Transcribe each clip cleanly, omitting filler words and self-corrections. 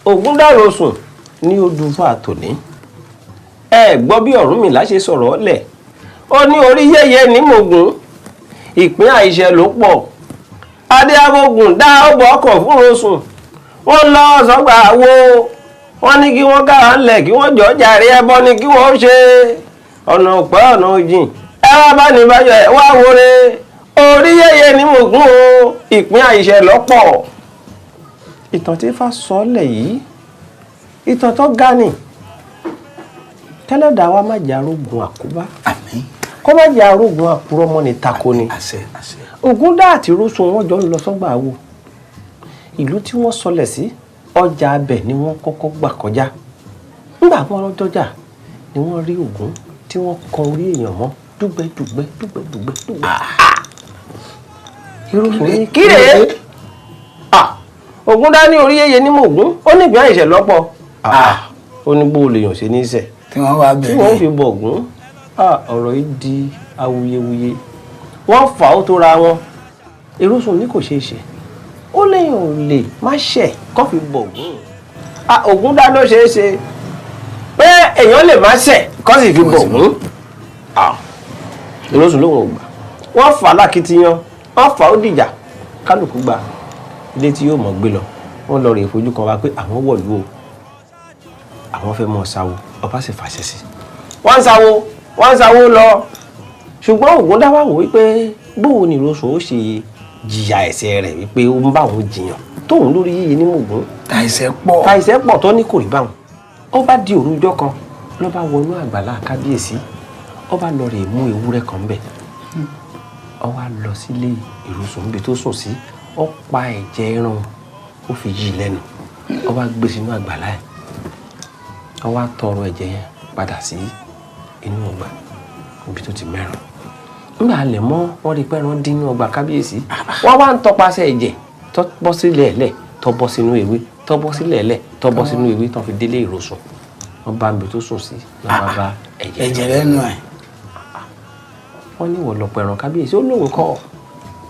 Ògúndàrosùn ní odùfà tòní. Ẹ gbọ́ bí Ọ̀rúnmìlà ṣe sọ̀rọ̀ lẹ̀. Ó ní orí yẹ̀yẹ́ ní mògùn, ìpín àìṣẹ̀ ló pọ̀. Adé abogun dá ọgbọ̀ ọkọ̀ fún Rosùn. Wọ́n lọ sọ́gbà wo, wọ́n ní kí wọ́n kára ńlẹ̀, kí wọ́n jọ jàre, ẹbọ ni kí wọ́n ṣe. Ọ̀nà òpẹ́ ọ̀nà òjìn, ẹ wá bá ní báyọ̀, ẹ wá wọlé. Orí yẹ̀yẹ́ ní mògùn o, ìpín àìṣẹ̀ lọ́pọ̀. Ìtàn tí Ifá sọ lẹ̀ yìí, ìtàn tó ga ni. Tẹ́lẹ̀dá wa má jẹ́ arógun àkóbá. Àmín. Kó má jẹ́ arógun àkúrọ́mọ́ ni tako ni. Àṣẹ, àṣẹ. Ògúndá àti Rósùn, wọ́n jọ ń lọ sọ́gbà wo. Ìlú tí wọ́n sọlẹ̀ sí, ọjà abẹ ni wọ́n kọ́kọ́ gbà kọjá. Nígbà wọn lọ́jọ́jà ni wọ́n rí Ògún tí wọ́n kan orí èèyàn mọ́ dúgbẹ́ dúgbẹ́ dúgbẹ́ dúgbẹ́ dúgbẹ́. Ìrosùn ní kí rèé? Ògúndá ní orí yẹyẹ ní mògún, ó ní ìgbà ìṣẹ̀ lọ́pọ̀. Ó ní bó lè yàn ṣe ní sẹ̀ tí wọ́n wá tí bẹ̀rẹ̀ wọ́n fi bọ̀ Ògún. Ọ̀rọ̀ yìí di awuyewuye, wọ́n fà ó tó ra wọn. Ìrosùn ní kò ṣeé ṣe, ó léèyàn ò lè má ṣẹ̀ kó fi bọ̀ Ògún. Ògúndá ló ṣeé ṣe pé èèyàn lè má ṣẹ̀ kó sì fi bọ̀ Ògún. Ìrosùn lòun ò gbà. Wọ́n fà á lákìtìyàn, wọ́n fà ó dìjà, kálukú gbà ilé tí yóò mọ̀ gbé lọ. Wọ́n lọ rè fojú kan wá pé àwọn wọ̀lú o, àwọn fẹ́ mọ̀ sáwó. Ọba sì fàṣẹ sí. Wọ́n ń sáwó, wọ́n ń sáwó lọ. Ṣùgbọ́n Ògúndá wà wò wípé bóun ni Ìrosùn ó ṣe jìyà ẹ̀ṣẹ̀ rẹ̀, wípé ó ń bá òun jiyàn tóun lórí yíyí ní mògún. Tàìsẹ̀ pọ̀. Tàìsẹ̀ pọ̀ tó ní kò rí báwọn. Ó bá di òru ọjọ́ kan, ló bá wọnú àgbàlá kábíyèsí, ó bá lọ rè mú ewúrẹ́ kan bẹ̀. Ó wá lọ sílé Ìrosùn níbi tó sùn sí, ó pa ẹ̀jẹ̀ ẹran, ó fi yí lẹ́nu, ó bá gbé sínú àgbàlá ẹ̀. Ó wá tọrọ ẹ̀jẹ̀ yẹn padà sí inú ọgbà níbi tó ti mẹ́ràn. Nígbà alẹ̀ mọ́, wọ́n rí pẹ́ran dín inú ọgbà kábíyèsí. Wọ́n wá ń tọpasẹ̀ ẹ̀jẹ̀ tó bọ́ sílẹ̀ ẹ̀lẹ̀, tó bọ́ sínú ewé, tó bọ́ sílẹ̀ ẹ̀lẹ̀, tó bọ́ sínú ewé, tó fi délé Ìrosùn. Wọ́n bá níbi tó sùn sí, wọ́n bá bá ẹ̀jẹ̀. Ẹ̀jẹ̀ lẹ́nu ẹ̀. Wọ́n ní ìwọ lọ pẹ̀ràn kábíyèsí. Ó lóun kọ́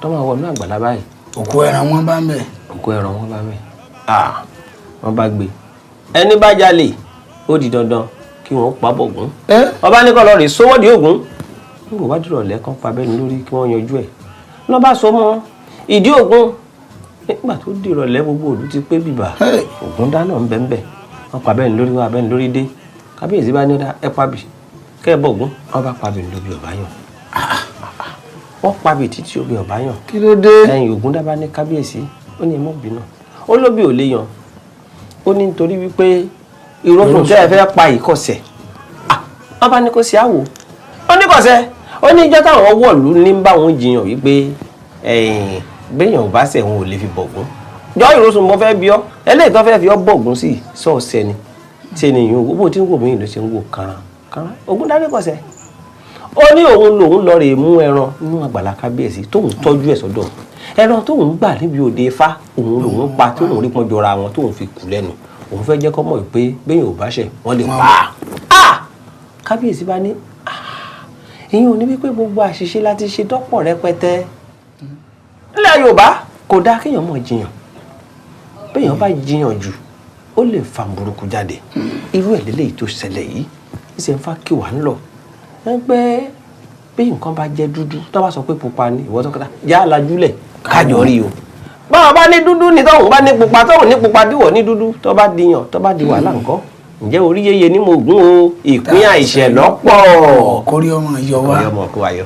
tó máa wọnú àgbàlá báyìí. Òkú ẹran wọn bá ń bẹ̀. Òkú ẹran wọn bá bẹ̀. Wọ́n bá gbé. Ẹni bá jalè, ó di dandan kí wọ́n pa bọ̀gún. Ọba ní kọ́ lọ rè sówọ́dì Ògún. Nígbà wá dìrọ̀ lẹ́kàn pa bẹ́ẹ̀ ni lórí kí wọ́n yanjú ẹ̀. Lọ́ bá so mọ́ ìdí Ògún. Nígbà tó dìrọ̀ lẹ́, gbogbo òlú ti pé bìbà. Ògún dáná ń bẹ́ ń bẹ́. Wọ́n pa bẹ́ẹ̀ ni lórí, wá bẹ́ẹ̀ ni lórí dé. Kábíyèsí bá ní ọ̀dà, ẹ pa bì kẹ́ ẹ bọ̀gún. Wọ́n bá pa bì lóbi ọ̀bá yàn. Wọ́n pa bì títí obi ọ̀bá yàn. Kí ló dé? Ẹ̀yìn Ògún dábàá ní kábíyèsí, ó ní ẹ mọ́ bínú, ó lóbi ò lè yàn. Ó ní nítorí wípé ìrọ́sùn tẹ́ ẹ fẹ́ pa ìkọsẹ̀. Wọ́n bá ní kó ṣe àwò, ó ní kọsẹ̀. Ó ní ìjọ́ táwọn wọ̀lú ní bá wọn jiyàn wípé béèyàn ò bá ṣẹ̀, wọn ò lè fi bọ̀gún. Jọ ìrọ́sùn, mo fẹ́ bí ọ, eléyìí tó fẹ́ fi ọ bọ̀gún sí sọ́ọ̀sẹ̀ ni ṣe ni ìyún owó tí ń wò mí ló ṣe ń wò kàrán kàrán. Ògún dárí kọsẹ̀. Ó ní òun lòun lọ rè mú ẹran nínú àgbàlá kábíyèsí tóun tọ́jú ẹ̀ sọ́dọ̀. Ẹran tóun gbà níbi òde Ifá, òun lòun pa, tóun rí pọ́n jọra wọn, tóun fi kù lẹ́nu. Òun fẹ́ jẹ́ kó mọ̀ pé béèyàn ò bá ṣẹ̀, wọ́n lè pa á. Kábíyèsí bá ní ìyẹn ò ní wípé gbogbo àṣìṣe láti ṣe dọ́pọ̀ rẹpẹtẹ nílẹ̀ Yorùbá. Kò dáa kéèyàn mọ̀ jiyàn. Béèyàn bá jiyàn jù, ó lè fa burúkú jáde. Irú ẹ̀ lélẹ́yìí tó ṣẹlẹ̀ yìí ṣe ń fa kí wàá ń lọ ẹ pé bí nǹkan bá jẹ́ dúdú, tó bá sọ pé pupa ni, ìwọ tó kọta yá lajúlẹ̀ kájọ rí o. Báwọn bá ní dúdú ni, tóun bá ní pupa, tóun ní pupa, díwọ̀ ní dúdú, tó bá di yàn, tó bá di wàhálà ńkọ́? Ǹjẹ́ orí yeye ní mo gún o, ìpín àìṣẹ̀ lọ́pọ̀. Kórí ọmọ yọ wá. Kórí ọmọ kó wa yọ.